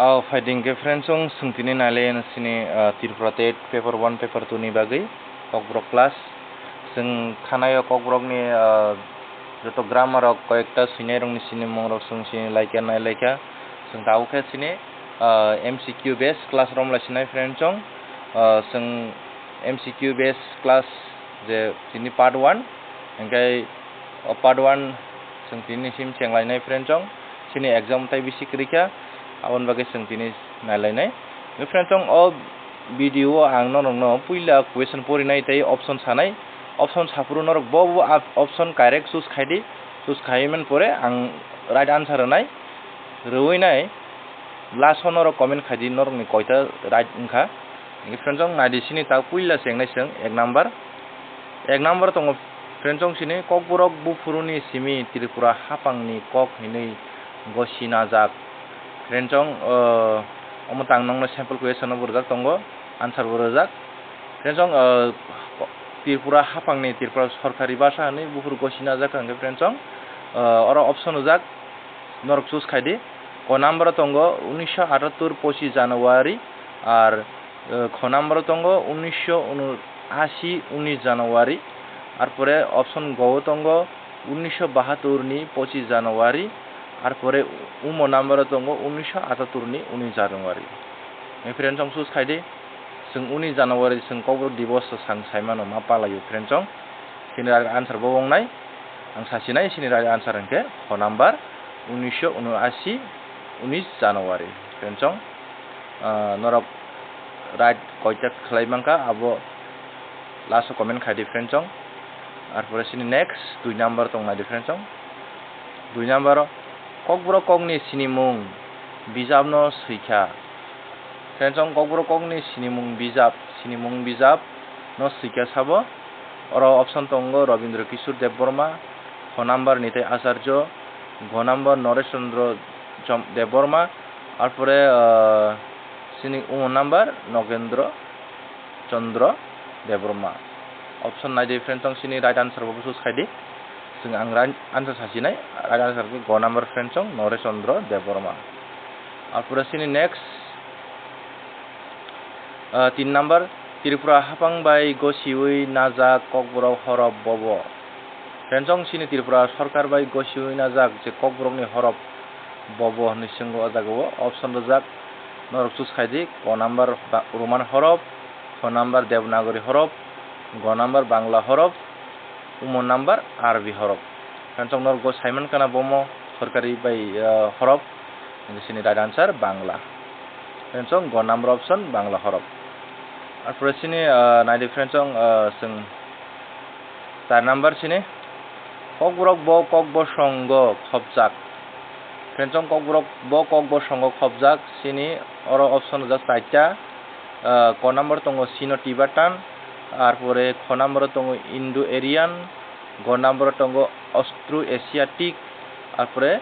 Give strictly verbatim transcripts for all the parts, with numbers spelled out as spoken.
O phaidi hwnkhe friends, chwng tini nailai sini, ah, Tripura tet paper one, paper two ni bagwi Kokborok class. Chwng khanaio Kokborokni, ah, joto grammar rok koyekta swinai rokni sini mung rok chwng sini laikha nailaikha. Chwng tabuk khe sini, ah, M C Q base class romlai sinai friends chwng, ah, chwng M C Q base class je tini part one, hingke o part one chwng tini sim chenglainai friends chwng, chini exam tai bisi kwrwi kha, aboni bagwi chwng tini nailainai. Friends chwng o video o ang norokno puila question porinai tei option sanai, option saphuru norok bo bo ap-, option correct choose khaidi, choose khaiman pore ang right answer rwnai, rwinai last o norok comment khaidi norokni koita right wngkha. Hingke friends chwng naidi sini ta puila chengnai chwng ek number. Ek number tongo friends chwng sini Kokborok buphuruni simi Tripura haphangni kok hinwi gosinajak. Friends chwng, o, omo tang nokno sample question no bo rwjak tongo, answer bo rwjak. Friends chwng, o, Tripura haphangni Tripura sorkari bhasha hinwi buphuru gosinajak hwnkhe friends chwng, o, oro option rwjak. Norok choose khaidi. Ko number tongo unisho atattor pochis January, ar, eh, kho number tongo unisho unashi unis January, ar pore option go tongo unisho bahattor ni pochis January, ar pore umo number tongo unisho atattor ni unis January. Friends chwng choose khaidi. Chwng unis January chwng Kokborok Diboso sang saimano ma palaio friends chwng. Sini right answer bo wngnai. Ang sasinai sini right answer hwnkhe kho number unisho unashi unis January. Friends chwng, ah, norok right koita khlai mankha abo last o comment khaidi friends chwng. Ar pore sini next dui number tong naidi friends chwng. Dui number o Kokborok kokni sinimung bijapno swikha. Friends chwng Kokborok kokni sinimung bijap, sinimung bijap no swikha sabo. Oro option tongo Robindra Kishore Debbarma, kho number Nitai Acharya, go number Noresh Chandra Chom-, Debbarma, ar pore, ah, sini umo number Nogendra Chandra Debbarma. Option naidi friends chwng sini right answer bo choose khaidi. Chwng ang right answer sasinai, right answer khe go number friends chwng Noresh Chandra Debbarma. Ar pore sini next, ah, tin number, Tripura haphang bai gosiwi najak Kokborok horop bobo. Friends chwng sini Tripura sorkar bai gosiwi najak je Kokborokni horop bobo hinwi swngo o jaga o option rwjak. Norok choose khaidi, ko number ba-, Roman horop, kho number Devanagari horop, go number Bangla horop, umo number Arabi horop. Friends chwng norok bo saiman kana bomo sorkari bai, ah, horop. Hingke sini right answer Bangla. Friends chwng go number option Bangla horop. Ar pore sini, ah, naidi friends chwng, ah, chwng char number sini Kokborok bo kok bosongo khopjak. Friends chwng Kokborok bo kok bosongo khopjak sini oro option rwjak chaita, ah, ko number tongo Sino Tibetan, ar pore kho number tongo Indo Aryan, go number tongo Austro Asiatic, ar pore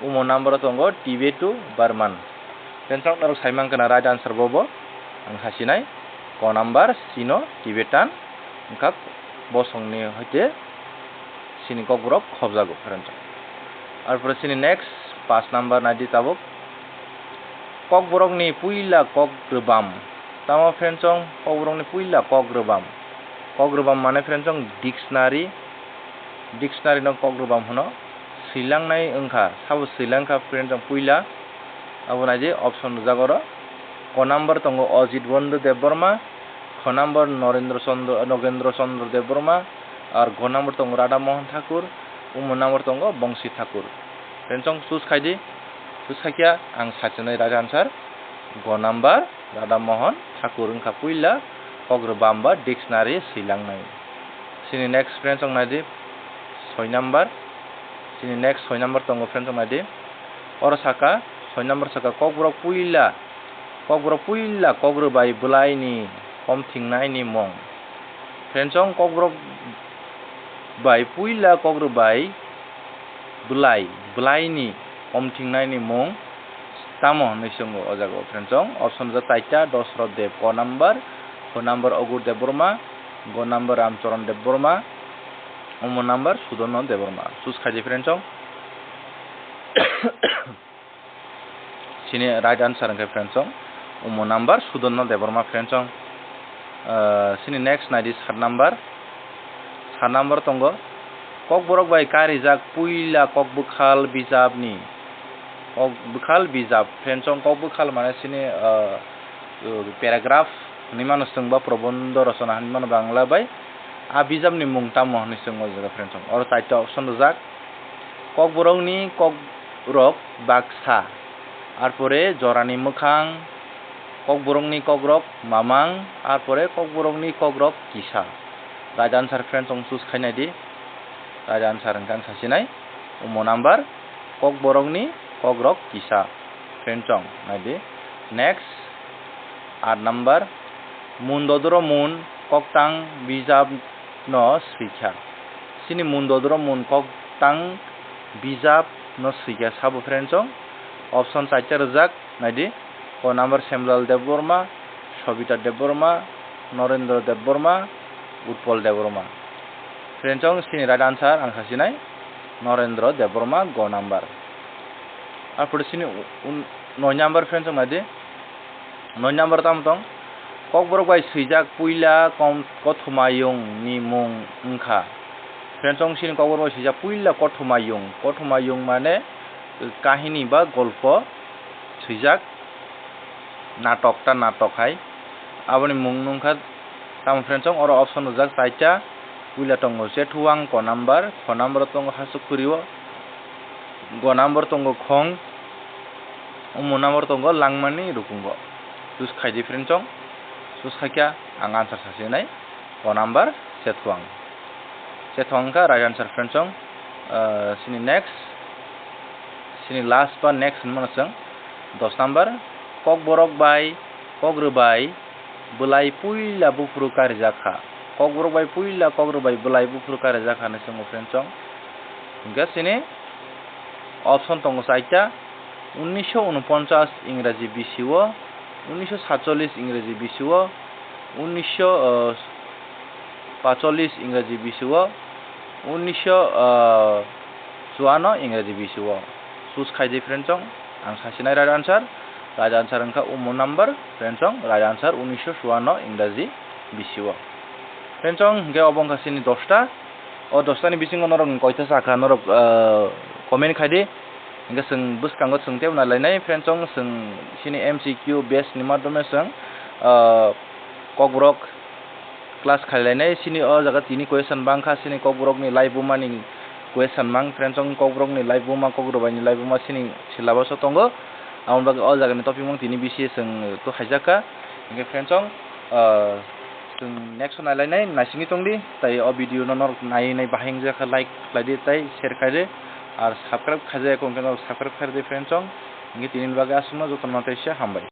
umo number tongo Tibeto Burman. Friends chwng norok saiman kana right answer bobo ang sasinai, ko number Sino Tibetan wngkha bosongni hoite sini Kokborok khopjago friends chwng. Ar pore sini next pas number naidi tabuk. Kokborokni puila kok rwbam. Tamo friends chwng Kokborokni puila kok rwbam. Kok rwbam mane friends chwng dictionary, dictionary no kok rwbam hwno. Swilangnai wngkha, sabo swilangkha friends chwng puila. Abo naidi option rwjak oro. Ko number tongo Ajit Bandhu Debbarma, kho number Narendra Chandra, Nagendra Chandra Debbarma, ar go number tongo Radha Mohan Thakur, umo number tongo Bongsi Thakur. Friends chwng choose khaidi, choose khaikha ang sachinai right answer, go number Radha Mohan Thakur wngkha puila kok rwbam ba dictionary swilangnai. Sini next friends chwng naidi soi number, sini next soi number tongo friends chwng naidi. Oro saka, soi number saka Kokborok puila Kokborok puila kok rwbai bwlaini komthingnaini mung. Friends chwng Kokborok bai puila kok rwbai bwlai, bwlaini komthingnaini mung tamo hinwi swngo o jaga o. Friends chwng option rwjak chaita, Dosrot Deb, ko number, kho number Ogur Debbarma, go number Ramcharan Debbarma, umo number Sudono Debbarma. Choose khaidi friends chwng. Chini right answer hwnkhe friends chong, umo number Sudonna Debbarma friends chong. Ah, chini next naidi sat number. Sat number tongo, Kokborok bai karijak puila Kokbwkhal bijapni. Kokbwkhal bijap friends chong, Kokbwkhal mane chini, ah, paragraph hinwi mano chwng ba probondo rochona hinwi mano Bangla bai. A bijapni mung tamo hinwi chwng o jaga friends chong. Oro chaita option rijak. Kokborokni kokrok baksa, arpore jorani mwkhang, kokborokni kokrok mamang, arpore kokborokni kokrok kisa. Right answer friends chong choose khainai di. Right answer hwnkhe ang sasinai. Umo number, kokborokni kokrok kisa. Friends chong nai di. Next, aat number, mun dodoro mun koktang bijap no swikha. Chini mun dodoro mun koktang bijap no swikha sabo friends chong. Option chaita rijak nai di. Ko number Semlal Debbarma, Sobita Debbarma, Norendra Debbarma, Utpal Debbarma. Friends chong chini right answer ang sasinai Norendra Debbarma go number. Arpore chini un-, noi number friends chong nai di. Noi number tamo tong? Kokborok bai swijak puila kom-, kothomayung ni mung wngkha. Friends chong chini Kokborok bai swijak puila kothomayung. Kothomayung mane kahini ba golpo swijak natok ta natok hai. Aboni mung wngkha tamo friends chong oro option rijak chaita. Puila tongo Chethuang, ko number, ko number tongo Hasukhurio, go number tongo Khong, umo number tongo Langmani Rukungo. Choose khai di friends chong, choose khaikha ang answer sasinai, ko number Chethuang. Chethuang wngkha right answer friends chong. Ah, chini next, chini last ba next hinmano chwng dos number, Kokborok bai, Kokrwbai, bwlai puila buphuru karijak kha. Kokborok bai puila Kokrwbai bwlai buphuru karijak kha hinwi chwng o friends chong. Hwnkhe chini option tongo chaita, unnisho unoponchas Ingraji bisio, unnisho satchollis Ingraji bisio, unnisho, ah, pachollis Ingraji bisio, unnisho, ah, chuano Ingraji bisio. Choose khai di friends chong, ang sasinai right answer. Right answer wngkha umo number, friends chong, right answer unnisho chuano Ingraji bisio. Friends chong, hwnkhe obo wngkha chini dosta. O dostani bisingo norok koita chakha norok, ah, comment khai di. Hwnkhe chwng bwskango chwng teibo nai lainai friends chong, chwng chini M C Q base ni madhyome chwng, ah, Kokborok class khai lainai. Chini o jaga tini question bangkha, chini Kokborokni laibuma ni question mang friends chong, Kokborokni laibuma, Kokrwbaini laibuma chini syllabus o tongo. Aboni bagwi o jagani topic mang tini bisi chwng to haijakha. Hwnkhe friends chong, ah, chwng next o nai lainai, naisingwi tongdi, tai o video no norok nai nai bahai wngjakha like khlaidi tai share khaidi, ar subscribe khaijak wngkhe norok subscribe khaidi friends chong. Hwnkhe tinini bagwi aswkno jotono teisa hambai.